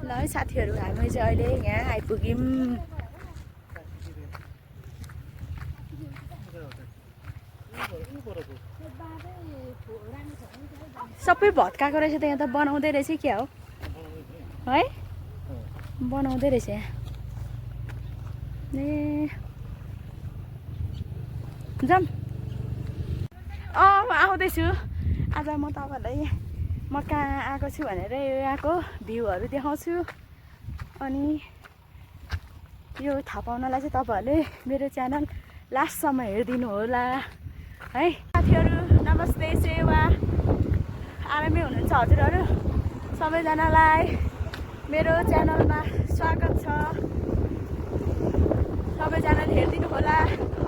ल है साथीहरू हामी चाहिँ अहिले यहाँ आइपुग्यौँ। सबै भत्काएको रहेछ त यहाँ त बनाउँदै रहेछ क्या हो है बनाउँदै रहेछ यहाँ ए जाम आउँदैछु आज म तपाईँहरूलाई म कहाँ आएको छु भनेर यहाँको भ्यूहरू देखाउँछु अनि यो थाहा पाउनलाई चाहिँ तपाईँहरूले मेरो च्यानल लास्टसम्म हेरिदिनु होला है। साथीहरू नमस्ते सेवा आरामै हुनुहुन्छ हजुरहरू सबैजनालाई मेरो च्यानलमा स्वागत छ। सबैजनाले हेरिदिनु होला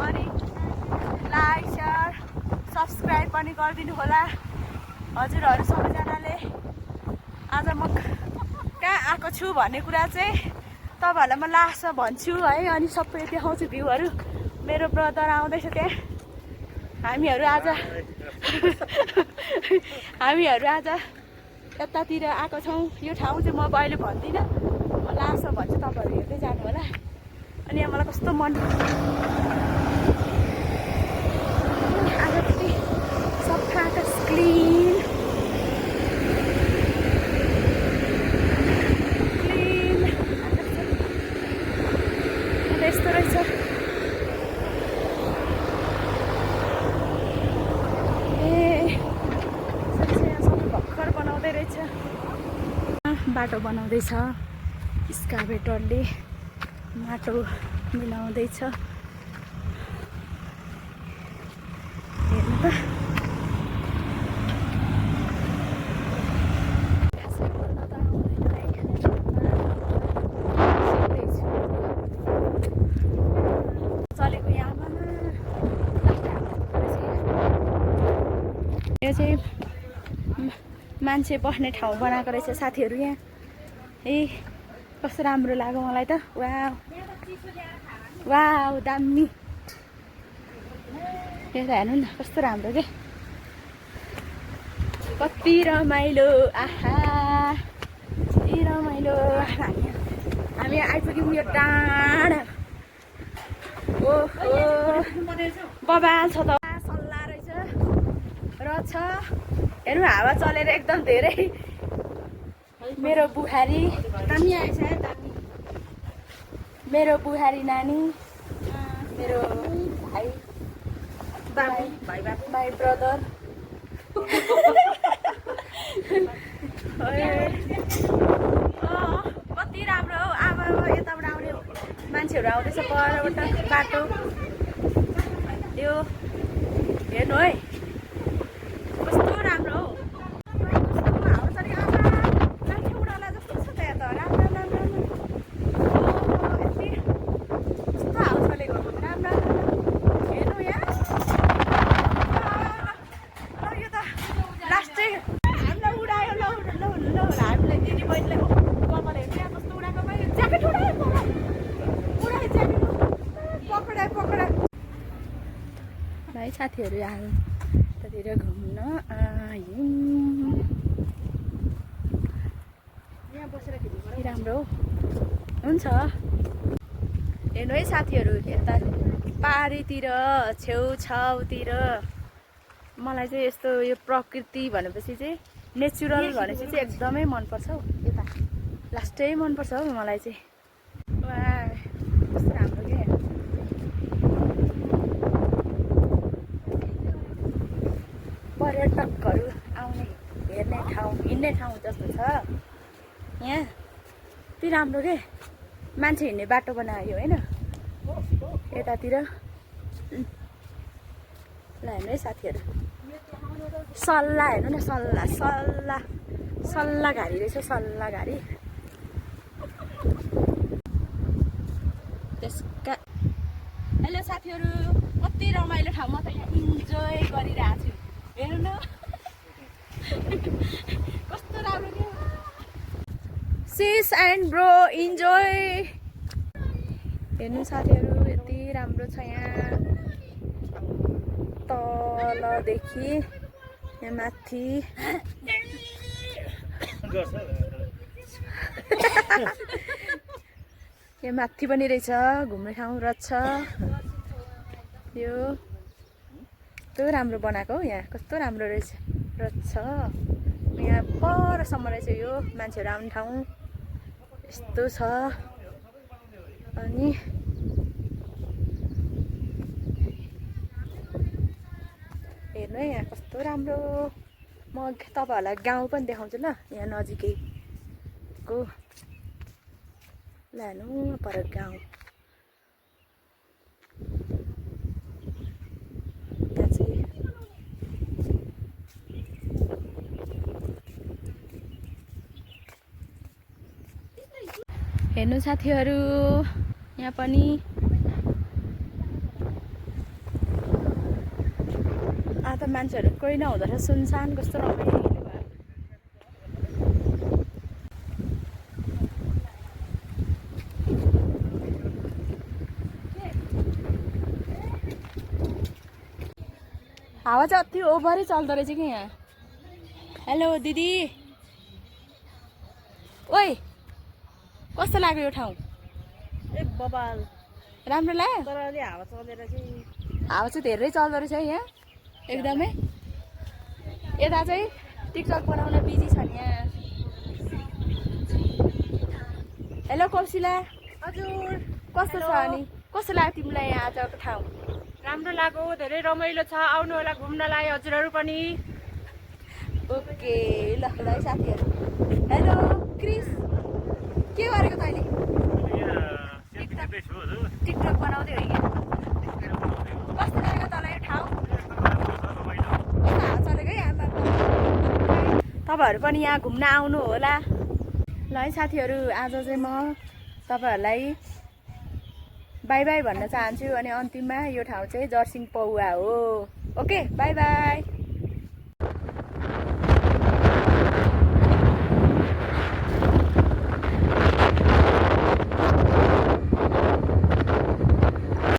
अनि लाइक सेयर सब्सक्राइब पनि गरिदिनु होला हजुरहरू सबैजनाले। आज म कहाँ आएको छु भन्ने कुरा चाहिँ तपाईँहरूलाई म लास्टमा भन्छु है अनि सबै देखाउँछु भ्यूहरू। मेरो ब्रदर आउँदैछ त्यहाँ हामीहरू आज यतातिर आएको छौँ। यो ठाउँ चाहिँ म अहिले भन्दिनँ म लास्टमा भन्छु तपाईँहरू हेर्दै जानु होला। अनि यहाँ मलाई कस्तो मन आज कति सफा आकाश क्लिन यस्तो रहेछ। बाटो बनाउँदैछ स्काभेटरले माटो मिलाउँदैछ हेर्नु त। चलेको यहाँमा यो चाहिँ मान्छे बस्ने ठाउँ बनाएको रहेछ साथीहरू यहाँ। ए कस्तो राम्रो लाग्यो मलाई त। वाउ वाउ दामी हेर्दा हेर्नु न कस्तो राम्रो के कति रमाइलो आहा कति रमाइलो। हामी आइपुग्यौँ यो डाँडा। ओहो बबाल छ त सल्लाह रहेछ र छ हेर्नु हावा चलेर एकदम धेरै। मेरो बुहारी दामी आएछ दामी मेरो बुहारी नानी मेरो भाइ ब्रदर कति राम्रो हौ। आमा यताबाट आउने मान्छेहरू आउँदैछ परबाट बाटो यो हेर्नु है कस्तो राम्रो हौ। है साथीहरू यतातिर घुम्न आयौँ। यहाँ बसेर खेल्नु राम्रो हुन्छ। हेर्नु है साथीहरू यता पारीतिर छेउछाउतिर मलाई चाहिँ यस्तो यो प्रकृति भनेपछि चाहिँ नेचुरल भनेपछि चाहिँ एकदमै मनपर्छ हौ। यता लास्टै मनपर्छ हौ मलाई चाहिँ। वा कस्तो राम्रो के पर्यटकहरू आउने हेर्ने ठाउँ हिँड्ने ठाउँ जस्तो छ यहाँ। यति राम्रो के मान्छे हिँड्ने बाटो बनायो होइन यतातिर। ल हेर्नु है साथीहरू सल्लाह हेर्नु न सल्लाह घारी रहेछ सल्लाह घारी। त्यसका हेलो साथीहरू कति रमाइलो ठाउँ म त यहाँ इन्जोय गरिरहेको छु हेर्नु न कस्तो राम्रो के सिस एन्ड ब्रो इन्जोय। हेर्नु साथीहरू यति राम्रो छ यहाँ तलदेखि यहाँ माथि यहाँ माथि पनि रहेछ घुम्ने ठाउँ रहेछ यो कस्तो राम्रो बनाएको हौ यहाँ कस्तो राम्रो रहेछ यहाँ परसम्म रहेछ यो मान्छेहरू आउने ठाउँ यस्तो छ अनि हेर्नु है यहाँ कस्तो राम्रो म तपाईहरुलाई गाउँ पनि देखाउँछु ल यहाँ नजिकैको लानु पर गाउँ यहाँ चाहिँ हेर्नु साथीहरु यहाँ पनि आज मान्छेहरु कोही नहुँदो रहेछ सुनसान कस्तो रमाइलो भयो हावा चाहिँ अति ओभरै चल्दो रहेछ कि यहाँ हेलो दिदी ओइ कस्तो लाग्यो यो ठाउँ ए बबाल राम्रो लाग्यो तर अलि हावा चलेर चाहिँ हावा चाहिँ धेरै चल्दो रहेछ है यहाँ एकदमै यता चाहिँ टिकटक बनाउन बिजी छन् यहाँ हेलो कौशिला हजुर कस्तो छ अनि कस्तो लाग्यो तिमीलाई यहाँ आजको ठाउँ राम्रो लाग्यो धेरै रमाइलो छ आउनु होला घुम्नलाई हजुरहरू पनि ओके ल ल है साथीहरू हेलो क्रिस के गरेको तैँले टिकटक बनाउँदै हो यहाँ कस्तो लाग्यो तँलाई यो ठाउँ हावा चलेको है आमा तपाईँहरू पनि यहाँ घुम्न आउनु होला ल है साथीहरू आज चाहिँ म तपाईँहरूलाई बाई बाई भन्न चाहन्छु अनि अन्तिममा यो ठाउँ चाहिँ जर्सिङ पौवा हो ओके बाई बाई